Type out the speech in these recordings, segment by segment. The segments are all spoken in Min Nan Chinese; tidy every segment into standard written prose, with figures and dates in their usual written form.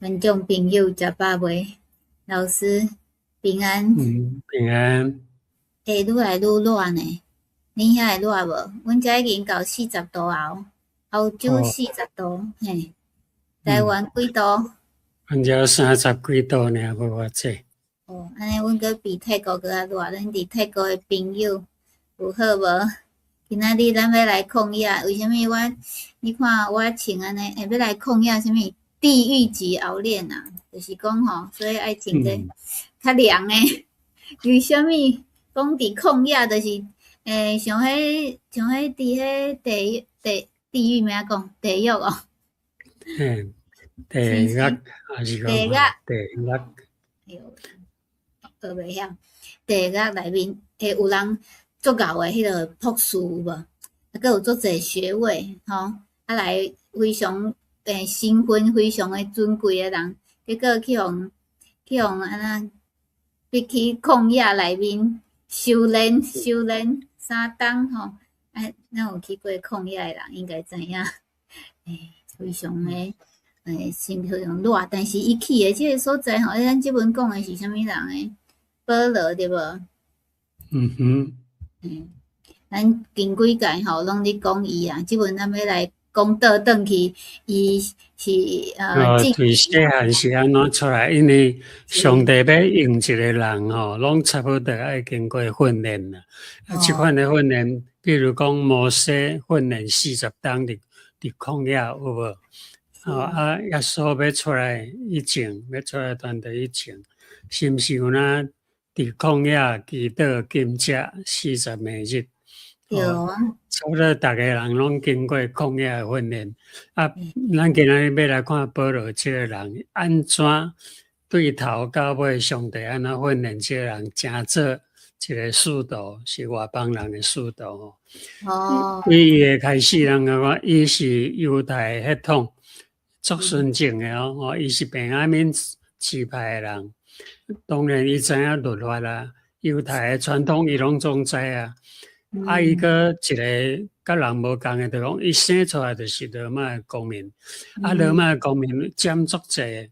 觀眾朋友食飽未？老師平安。嗯，平安。欸，愈來愈熱呢，你遐會熱無？阮遮已經到40度後，歐洲40度，嘿。台灣幾度？阮遮30幾度爾，無偌濟。哦，按呢阮閣比泰國閣較熱，咱佇泰國的朋友有好無？今仔日咱欲來曠野，為啥物我？你看我穿按呢，欸，欲來曠野啥物？地獄級熬煉啊，就是講吼，所以愛穿這較涼的。為啥物講佇曠野就是欸，像彼佇彼地獄欲按怎講？地獄哦。嘿，地獄還是講地獄？地獄。哎喲，學袂曉。地獄內面會有人足𠢕的彼个博士有無？啊，閣有足濟學位吼，啊來非常欸身份非常的尊貴的人，結果去予按怎逼去曠野內面修煉修煉3冬吼。啊，咱有去過曠野的人應該知影，欸，非常的欸，心非常熱，但是伊去的這个所在吼，欸，咱這本講的是啥物人的？保羅對無？嗯哼。嗯，咱近幾屆吼攏咧講伊啊，這本咱欲來講倒轉去，伊是哦，對細漢是按怎出來？因為上帝欲用一個人吼，攏差不多愛經過訓練啦。啊，這款的訓練，比如講摩西訓練40冬佇曠野有無？哦啊，耶穌欲出來以前，欲出來傳道以前，是毋是有哪佇曠野祈禱禁食40暝日？對啊。差不多逐个人攏經過曠野的訓練。啊，咱今仔日欲來看保羅這个人按怎對頭到尾，上帝按怎訓練這个人，成做一個使徒，是外邦人的使徒吼。對伊的開始，人感覺伊是猶太血統，足純正的哦，吼，伊是便雅憫支派的人。當然，伊知影律法啦，猶太的傳統伊攏總知啊。啊，伊閣一个佮人無仝的，就講伊生出來就是羅馬的公民。啊，羅馬的公民佔足濟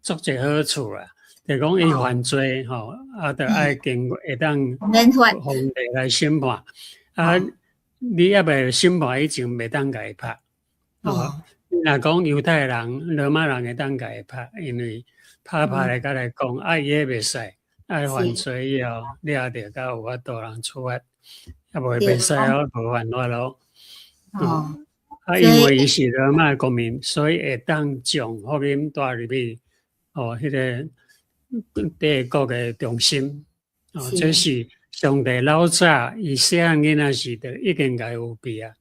足濟好處啦。就講伊犯罪吼，啊，著愛經會當皇帝來審判。啊，你猶未審判以前，袂當共伊拍。哦，若講猶太人、羅馬人會當共伊拍，因為拍拍來佮來講，啊，伊彼袂使，愛犯罪以後，掠著才有法度人處罰。啊，無袂使哦，無辦法咯。啊，因為伊是羅馬公民，所以會當將福音帶入去，哦，彼个帝國的中心。哦，這是上帝老早伊細漢囡仔時就已經共伊預備啊。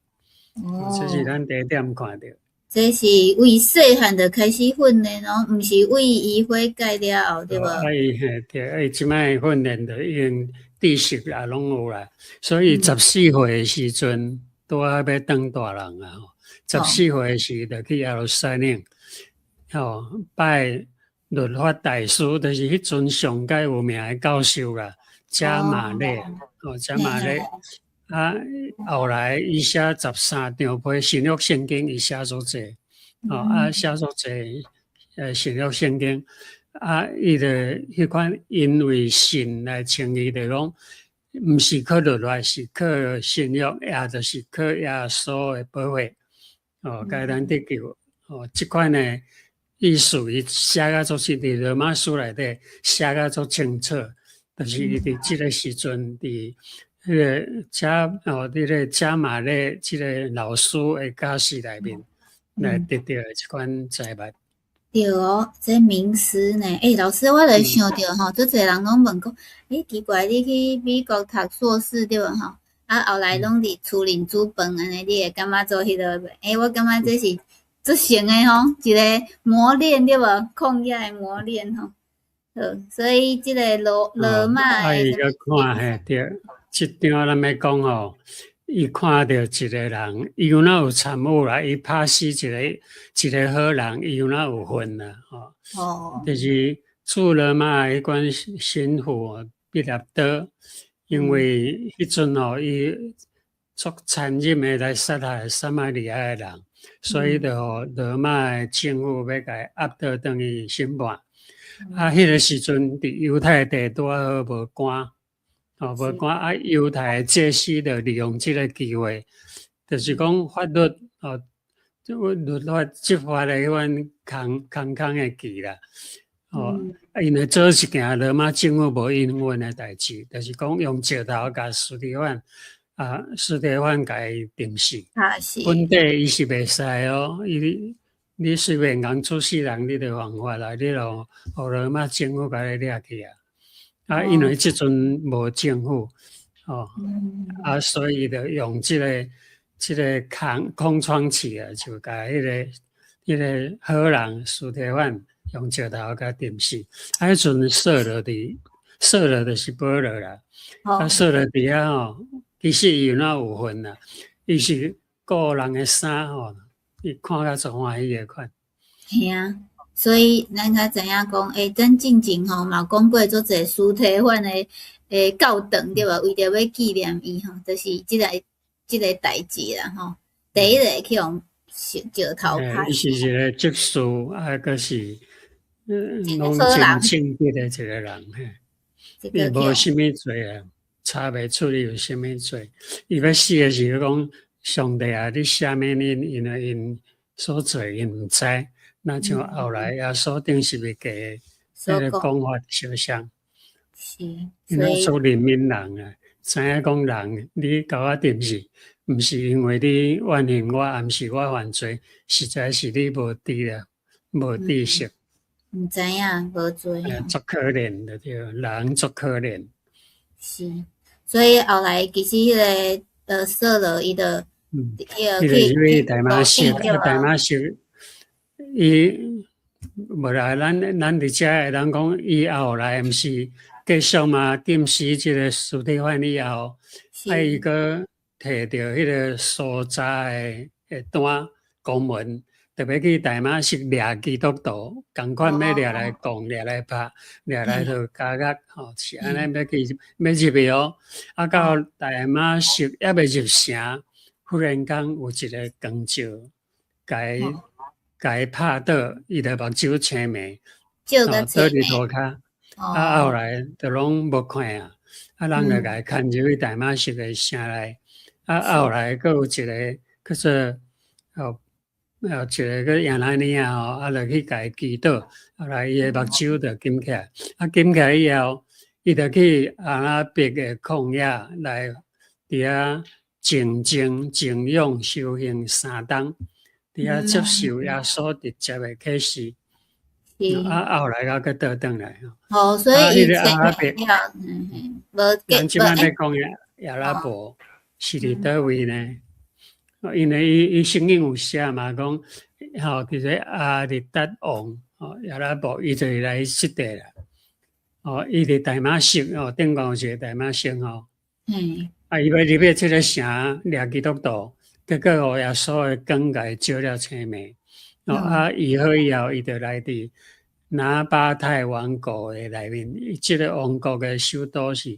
哦，這是咱第一點看著。這是為細漢就開始訓練哦，毋是為伊悔改了後，對無？啊，伊嘿對，啊，伊這擺訓練就已經知識也攏有啦，所以14歲的時陣，拄仔欲當大人啊！十四歲時就去耶路撒冷，吼拜律法大師，就是彼陣上蓋有名的教授啦，迦瑪列，哦，迦瑪列。啊，後來伊寫13張批新約聖經，伊寫足濟，哦，啊，寫足濟，新約聖經，啊，伊就彼款因為信來稱義，就講毋是靠律法，是靠信仰，也就是靠耶穌的寶血，哦，共咱得救，哦，這款的意思伊寫甲足清，佇羅馬書內底寫甲足清楚，就是伊佇這个時陣佇彼个迦哦，佇个迦瑪列這个老師的教示內面來得著的這款財物。對哦，這名師呢？欸，老師，我就想著吼，足濟人攏問講，欸，奇怪，你去美國讀碩士對無吼？啊，後來攏佇厝裡煮飯按呢，你會感覺做彼落袂？欸，我感覺這是足成的吼，一个磨練對無？曠野的磨練吼。好，所以這个羅馬的。啊，伊閣看嘿，對，這張咱欲講吼，伊看著一個人，伊有哪有參與啦？伊拍死一個好人，伊有哪有份啦？吼。就是駐羅馬彼款神父彼粒多，因為彼陣吼，伊足殘忍的來殺害撒瑪利亞的人，所以就予羅馬的政府欲共伊押倒轉去審判。啊，彼個時陣佇猶太地拄仔好無官，哦，無官啊，猶太的祭司就利用這個機會，就是講法律哦，律法執法的彼款空空空的期啦，哦，啊，𪜶會做一件羅馬政府無應允的代誌，就是講用石頭共司提反，啊，司提反共伊釘死。啊是。本底伊是袂使哦，伊你隨便共處死人，你就犯法啦，你就予羅馬政府共你掠去啊。啊，因為這陣無政府，哦，啊，所以就用這個空空窗期啊，就共彼個好人司提反用石頭共釘死。啊，彼陣掃羅佇掃羅就是保羅啦。啊，掃羅佇遐吼，其實伊有哪有份啊？伊是顧人的衫吼。伊看甲足歡喜的款。嘿啊，所以咱較知影講，欸，咱進前吼嘛講過足濟司提反的欸教堂對無？為著欲紀念伊吼，就是這個代誌啦吼。第一個去予石頭拍。伊是一個執事，啊，閣是攏真正直的一個人嘿。伊無啥物罪啊，查袂出伊有啥物罪。伊欲死的時候講：上帝啊，你赦免𪜶，因為𪜶所做𪜶毋知。若像後來耶穌釘十字架彼個講法相像。因為足憐憫人啊，知影講人，你共我釘死，毋是因為你怨恨我，毋是我犯罪，實在是你無知啊，無知識。毋知影，無罪。足可憐的對，人足可憐。是，所以後來其實彼個掃羅伊就，伊就是去大馬色，大馬色，伊無啦，咱佇遮會當講，伊後來毋是繼續嘛，釘死這個司提反以後，啊，伊閣提著彼個蘇查的單公文，特別去大馬色掠基督徒，仝款欲掠來講，掠來拍，掠來予監獄，吼，是按呢欲去欲入去哦。啊，到大馬色猶未入城，忽然間有一个光照，共伊拍倒，伊就目睭青盲，哦，倒佇塗跤，啊，後來就攏無看啊，啊，人就共伊牽入去大馬色的城內，啊，後來閣有一個叫做哦，有一個叫亞拿尼亞吼，啊，就去共伊祈禱，後來伊的目睭就金起來，啊，金起來以後，伊就去阿拉伯的曠野來佇遐靜靜靜養修行3冬，佇遐接受耶穌直接的啟示。啊，後來閣閣倒轉來。哦，所以伊彼個阿拉伯，無咱這擺欲講的亞拉伯是佇佗位呢？因為伊聖經有寫嘛，講吼，其實亞立達王吼亞拉伯，伊就是來這地啦。哦，伊佇大馬色哦，頂懸有一個大馬色吼。啊，伊欲入去這个城掠基督徒，結果予耶穌的光共伊照了青盲。哦，啊，醫好以後，伊就來佇拿巴泰王國的內面，這个王國的首都是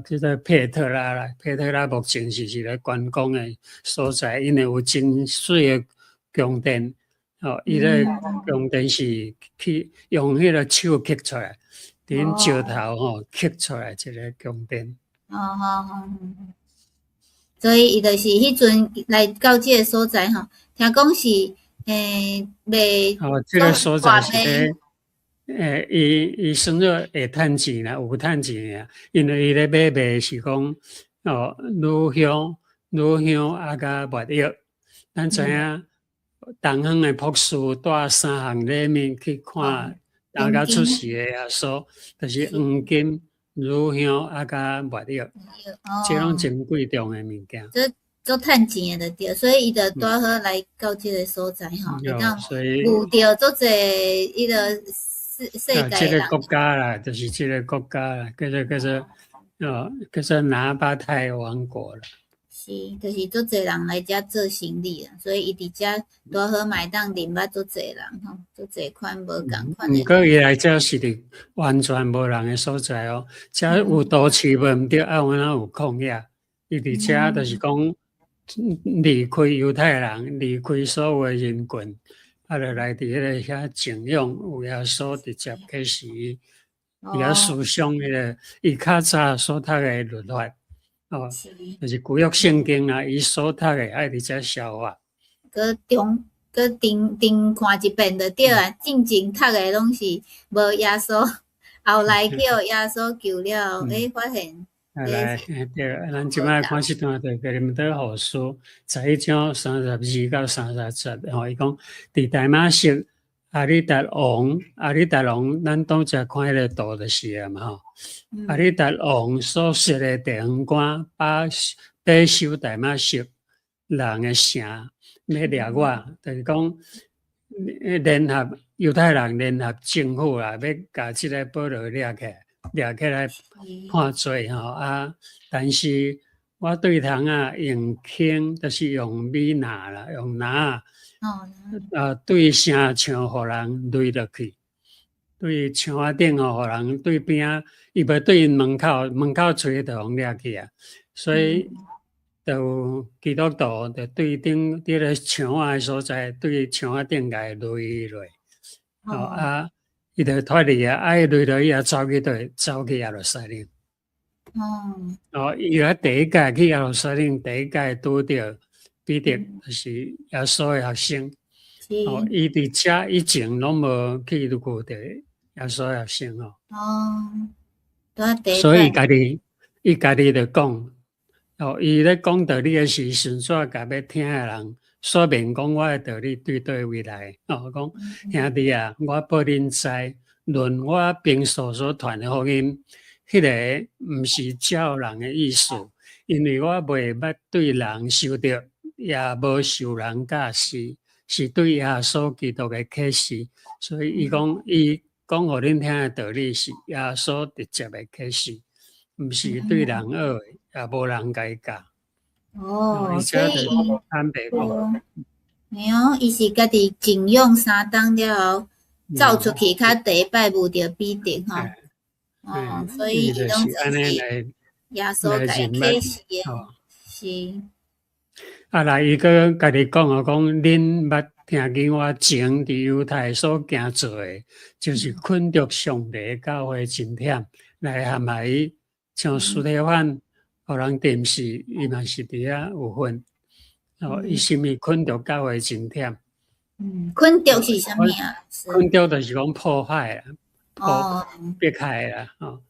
叫做佩特拉啦。佩特拉目前是一個觀光的所在，因為有真媠的宮殿。哦，伊個宮殿是去用彼个手刻出來，佇石頭吼刻出來一个宮殿。哦好好，所以伊就是彼陣來到這个所在吼，聽講是賣。哦，這个所在是咧，伊算做會趁錢啦，有趁錢啊，因為伊咧買賣是講哦，乳香、乳香啊，佮沒藥。咱知影，東方的博士帶三項禮物去看大家出世的耶穌，就是黃金、乳香啊，佮沒藥，這攏真貴重的物件。足趁錢的就對，所以伊就拄好來到這个所在吼，會當遇著足濟彼个世界這个國家啦，就是這个國家啦，叫做拿巴泰王國啦。是，就是足濟人來遮做生理啦，所以伊佇遮拄好嘛會當認捌足濟人吼，足濟款無仝款的。毋過伊來遮是佇完全無人的所在哦，遮有都市無毋對，啊有哪有曠野？伊佇遮就是講離開猶太人，離開所有的人群，啊，就來佇彼個遐靜養，有耶穌直接啟示伊，伊遐思想彼個伊較早所讀的律法，哦，就是舊約聖經啊，伊所讀的愛佇遮消化。閣重閣重重看一遍就對啊，進前讀的攏是無耶穌，後來叫耶穌救了，欸，發現。來，對，咱這擺看這段就哥林多後書11章32到30節，吼，伊講佇大馬色亞里達王，亞里達王，咱拄才看彼個圖就是啊嘛吼。亞里達王所設的地方官，把把守大馬色人的城，欲掠我，就是講聯合猶太人聯合政府啦，欲共這个保羅掠起來。掠起來判罪吼啊！但是我對窗仔用輕，就是用米籃啦，用籃仔，啊，對城牆予人擂落去，對牆仔頂吼，予人對邊仔，伊無對𪜶門口，門口揣就予掠去啊。所以就有基督徒就對頂佇咧牆仔的所在，對牆仔頂共伊擂落，哦啊。伊就脫離啊，啊，伊擂落以後走去佗？走去耶路撒冷。哦，伊來第一屆去耶路撒冷，第一屆拄著彼得，就是耶穌的學生。哦，伊佇遮以前攏無去遇著耶穌的學生哦。所以伊家己就講，哦，伊咧講道理的時陣，煞共欲聽的人說明講我的道理對佗位來。哦，講兄弟啊，我報恁知，論我平素所傳的福音，彼个毋是照人的意思，因為我袂捌對人受著，也無受人教示，是對耶穌基督的啟示。所以伊講，伊講予恁聽的道理是耶穌直接的啟示，毋是對人學的，也無人共伊教。哦，所以坦白講，對哦，伊是家己靜養3冬了後，走出去，較第一擺遇著彼得吼。哦，所以伊攏是耶穌共伊啟示的，是。啊，來，伊閣家己講哦，講恁捌聽見我前佇猶太所行做的，就是捆著上帝教會真忝，來陷害伊，像司提反，予人釘死，伊嘛是佇遐有份。哦，伊是毋捆著教會真忝？嗯，捆著是啥物啊？捆著就是講破壞啊，破迫害啦，哦。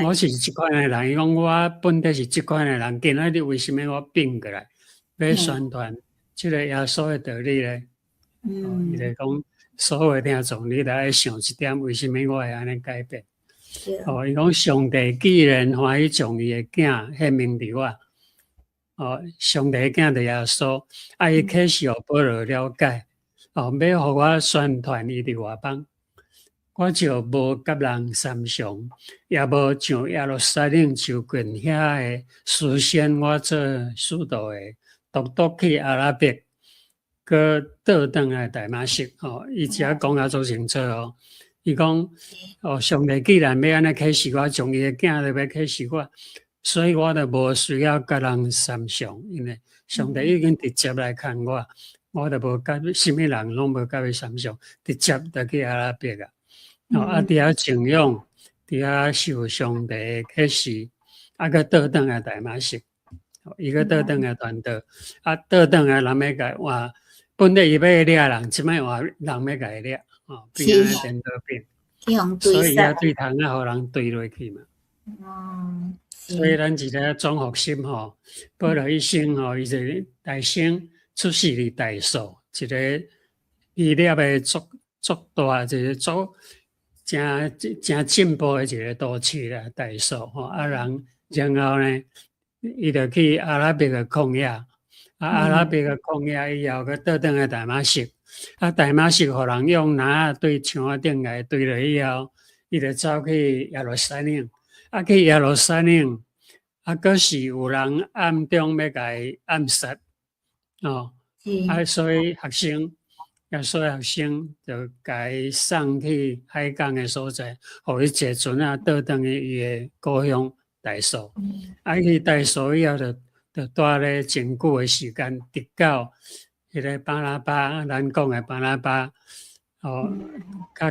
我是這款的人，伊講我本底是這款的人，今仔日為啥物我變過來，欲宣傳這个耶穌的道理咧？伊就講所有的聽眾，你來想一點，為啥物我會按呢改變？哦，伊講上帝既然歡喜將伊的囝顯明佇我，哦，上帝的囝就耶穌，啊，伊啟示予保羅了解，哦，欲予我宣傳伊佇外邦，我就無佮人參詳，也無上耶路撒冷就近遐的事先我做使徒的，獨獨去阿拉伯，閣倒轉來大馬色。哦，伊遮講甲足清楚哦。伊講哦，上帝既然欲按呢啟示我，將伊的囝都欲啟示我，所以我就無需要佮人參詳，因為上帝已經直接來牽我，我就無佮啥物人攏無佮伊參詳，直接就去阿拉伯啊。哦，啊，佇遐靜養，佇遐受上帝的啟示，啊，閣倒轉來大馬色，伊閣倒轉來傳道，啊，倒轉來人欲共伊換，本來伊欲掠人，這擺換人欲共伊掠，哦，變按呢顛倒變，所以伊對窗仔予人墜落去嘛。所以咱一个總復習吼，保羅一生吼，伊就大生出世佇大數，一个伊粒的足足大，一个足誠誠進步的一个都市啦，大數吼。啊人，然後呢，伊就去阿拉伯的曠野，啊阿拉伯的曠野以後，閣倒轉來大馬色，啊大馬色予人用籃仔對牆仔頂共伊墜落以後，伊就走去耶路撒冷。啊，去耶路撒冷，啊，閣是有人暗中欲共伊暗殺，哦，啊，所以學生，耶穌學生就共伊送去海港的所在，予伊坐船仔倒轉去伊的故鄉大數。啊，去大數以後，就就蹛咧真久的時間，直到彼个巴拿巴，咱講的巴拿巴，哦，較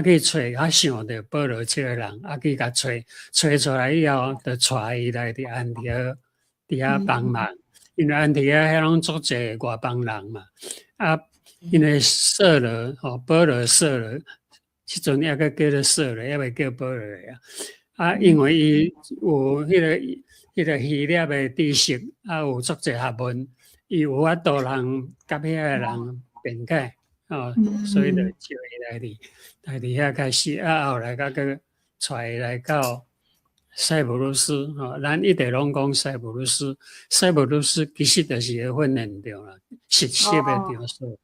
去揣，較想著保羅這个人，啊去共揣揣出來以後，就帶伊來佇安提阿佇遐幫忙，因為安提阿遐攏足濟外邦人嘛，啊，因為掃羅吼，保羅掃羅，彼陣猶閣叫做掃羅，猶未叫保羅啊，啊，因為伊有彼個希臘的知識，啊，有足濟學問，伊有法度通佮遐个人辯解，哦，所以就招伊來佇遐開始，啊，後來閣閣帶伊來到塞浦路斯，吼，咱一直攏講塞浦路斯，塞浦路斯其實就是個訓練場啦，實習的場所。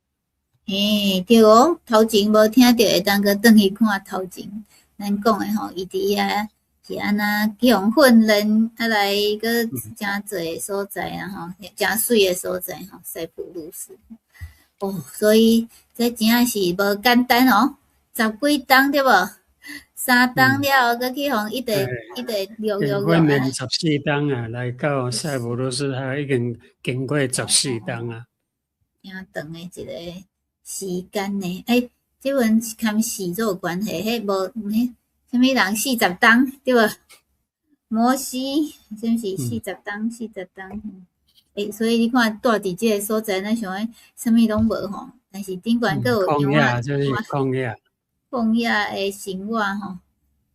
嘿，對哦，頭前無聽著，會當閣轉去看頭前咱講的吼，伊佇遐是按怎去予訓練，啊來閣誠濟所在啊吼，誠媠的所在吼，塞浦路斯。哦，所以這真正是無簡單哦，十幾冬對無？3冬了後，閣去予伊直一直陸陸訓練14冬啊，來到塞浦路斯，還已經經過十四冬啊。誠長的一個時間呢？欸，這份含時有關係，彼無彼啥物人四十冬對無？摩西是毋是四十冬？四十冬。欸，所以你看，蹛佇這个所在，咱想講啥物攏無吼，但是頂懸閣有羊仔，就是曠野，曠野的生活吼。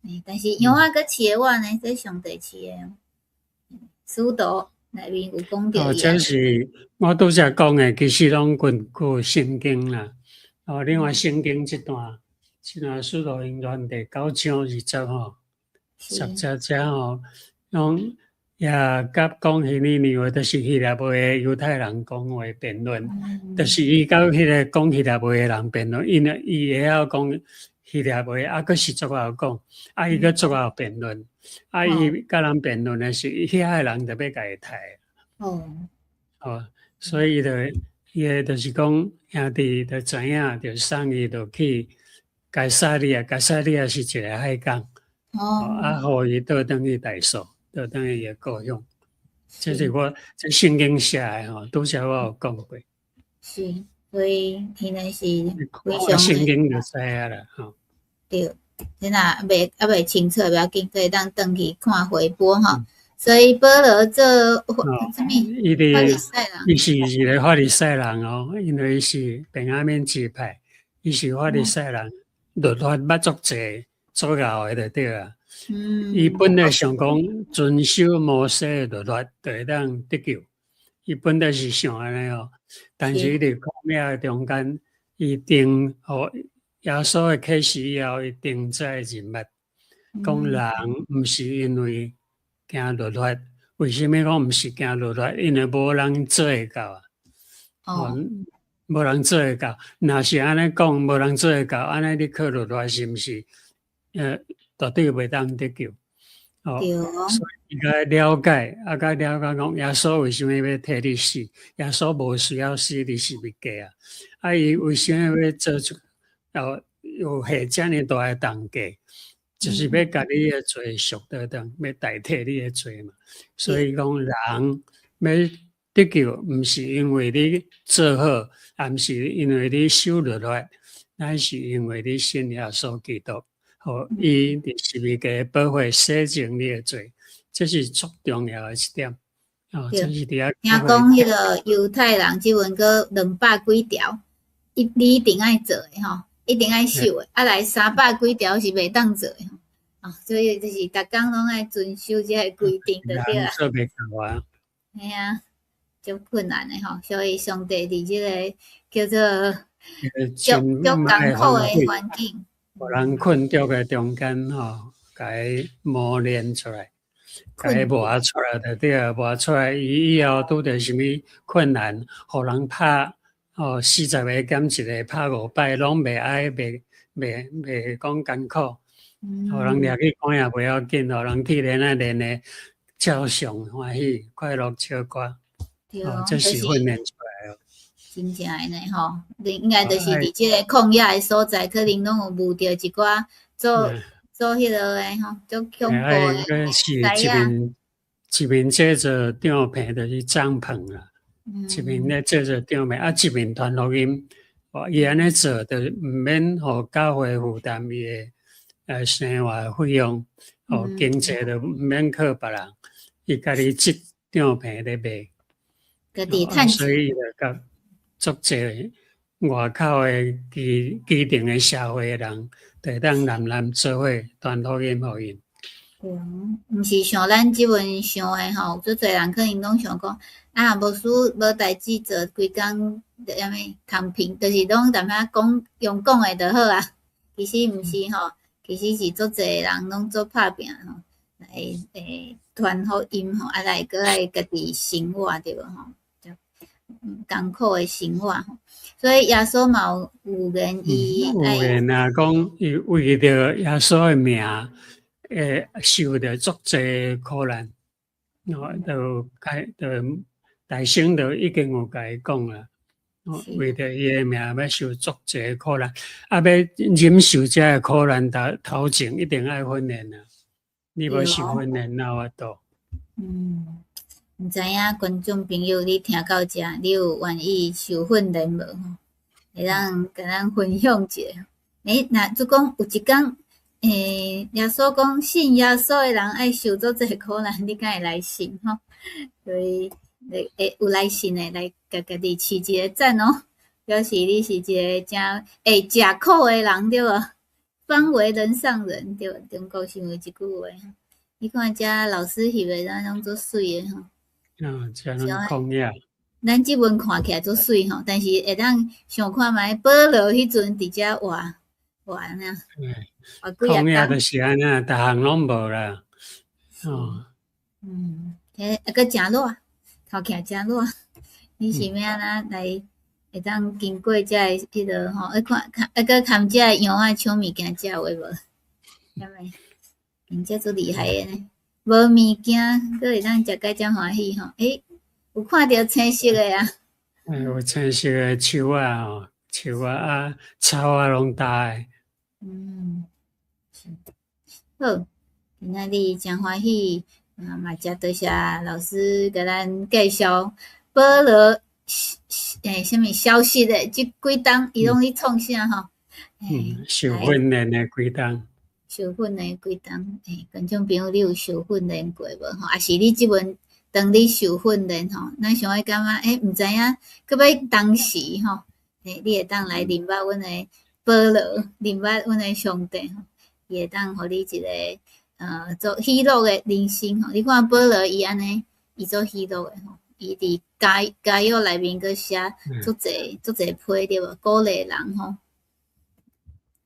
欸，但是羊仔閣飼的活呢？這上帝飼的。使徒內面有講著。哦，這是我拄才講的，其實攏根據聖經啦。哦，另外聖經這段使徒行傳第九章二節吼，十節遮吼，攏也佮講希利尼話，就是希臘話的猶太人講話辯論，就是伊佮彼个講希臘話的人辯論，因為伊會曉講希臘話，啊，閣是足𠢕講，啊，伊閣足𠢕辯論，啊，伊佮人辯論的時，遐个人就欲共伊刣。哦，所以伊就伊个就是講兄弟就知影，就送伊落去該撒利亞，該撒利亞是一个海港。哦，啊，予伊倒轉去大數，倒轉去伊的故鄉。這是我這聖經寫的吼，拄才我有講過。是，所以伊呢是非常聖經就知影啦，吼。對，你若猶未清楚，無要緊，可以當轉去看回播吼。所以保羅做啥物？伊佇伊是一个法利賽人哦，因為伊是便雅憫支派，伊是法利賽人，律法捌足濟，足𠢕的就對啊。伊本來想講遵守摩西的律法，就會當得救。伊本來是想按呢哦，但是伊佇曠野中間，伊定予耶穌的啟示以後，伊定在認捌，講人毋是因為行律法，為啥物講毋是行律法？因為無人做會到啊。哦，無人做會到。若是按呢講，無人做會到，按呢你靠律法是毋是？絕對袂當得救。哦，所以應該了解，啊，該了解講耶穌為啥物欲替你死？耶穌無需要死佇十字架啊！啊，伊為啥物欲做出，有下遮爾大的代價？就是欲共你的罪贖倒轉，欲代替你的罪嘛。所以講，人欲得救，毋是因為你做好，也毋是因為你守律法，乃是因為你信耶穌基督，予伊佇十字架寶血洗淨你的罪，這是足重要的一點。哦，這是佇遐。聽講彼个猶太人這陣閣200幾條，你一定愛做的吼，一定愛守的，啊來300幾條是袂當做的吼。哦，所以就是逐工攏愛遵守這个規定就對啦。做袂到啊。嘿啊，足困難的吼，所以上帝佇這个叫做足足艱苦的環境，予人困著的中間吼，共伊磨練出來，共伊磨出來就對啊，磨出來伊以後拄著啥物困難，予人拍哦，40個減一個，拍五擺攏袂哀，袂講艱苦，予人掠去關也袂要緊，予人鐵鏈仔鏈的，照常歡喜，快樂唱歌，哦，這是訓練出來的。真正的呢吼，應該就是佇這个曠野的所在，可能攏有遇著一寡做做彼落的吼，足恐怖的是一面一面做做帳棚，就是帳篷啦，一面咧做做帳篷，啊，一面傳福音。伊按呢做，就毋免予教會負擔伊的生活費用，哦，經濟就毋免靠別人，伊家己織帳篷咧賣。家己趁。所以伊就佮足濟外口的基基層的社會的人，就會當南南做伙傳福音予𪜶。對，毋是像咱這陣想的吼，足濟人可能攏想講，啊，無事無代誌做，規工啥物躺平，就是攏踮遐講用講的就好啊。其實毋是吼，其實是足濟人攏做拍拚吼，來傳福音吼，啊來閣愛家己生活對無吼？艱苦的生活吼，所以耶穌嘛有預言伊預言啊，講伊為著耶穌的名，會受著足濟苦難，哦，就開就大先就已經有共伊講啦，為著伊的名欲受足濟苦難，啊，欲忍受這个苦難，頭頭前一定愛訓練啊！你無受訓練，哪有法度？嗯，毋知影觀眾朋友，你聽到遮，你有願意受訓練無？吼，會當共咱分享一下。欸，若就講有一工，耶穌講信耶穌的人愛受足濟苦難，你敢會來信吼？所以，會有來信的來共家己飼一個讚哦，表示你是一個誠會食苦的人對無？方為人上人對無？中國是有一句話。你看遮老師翕的，敢攏足媠的吼。啊，遮攏曠野。咱這陣看起來足媠吼，但是會當想看覓保羅彼陣佇遮活活按怎？曠野就是按呢，逐項攏無啦。哦。嗯，彼啊閣誠熱，頭起來誠熱。你是欲按怎來會當經過遮个彼落吼？啊看看啊閣堪遮个羊仔搶物件食有無？啥物？𪜶遮足厲害的呢，無物件，閣會當食甲遮歡喜吼？欸，有看著青色的啊？欸，有青色的樹仔吼，樹仔啊，草仔攏焦的。嗯，好，今仔日誠歡喜，啊嘛誠多謝老師共咱介紹保羅欸，啥物消失的這幾冬，伊攏咧創啥吼？嗯，受訓練的幾冬。受訓練幾冬？欸，觀眾朋友，你有受訓練過無？吼，抑是你這陣當咧受訓練吼？咱想欲感覺，欸，毋知影，閣欲當時吼，欸，你會當來認捌阮的保羅，認捌阮的上帝吼，伊會當予你一個做喜樂的人生吼。你看保羅伊按呢，伊做喜樂的吼，伊佇監監獄內面閣寫足濟足濟批對無？鼓勵人吼。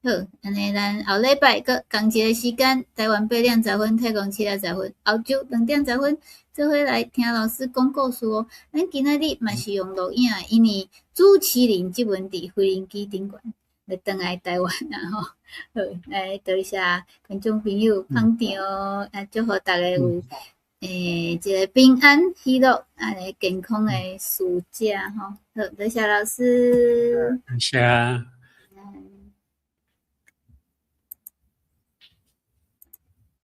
好，按呢咱後禮拜閣仝一個時間，台灣8點10分，泰國7點10分，澳洲2點10分，做伙來聽老師講故事哦。咱今仔日嘛是用錄影，因為主持人這陣佇飛行機頂懸，欲轉來台灣啊吼。好，來多謝觀眾朋友捧場，啊祝福大家有一個平安喜樂，啊個健康的暑假吼。好，多謝老師。多謝。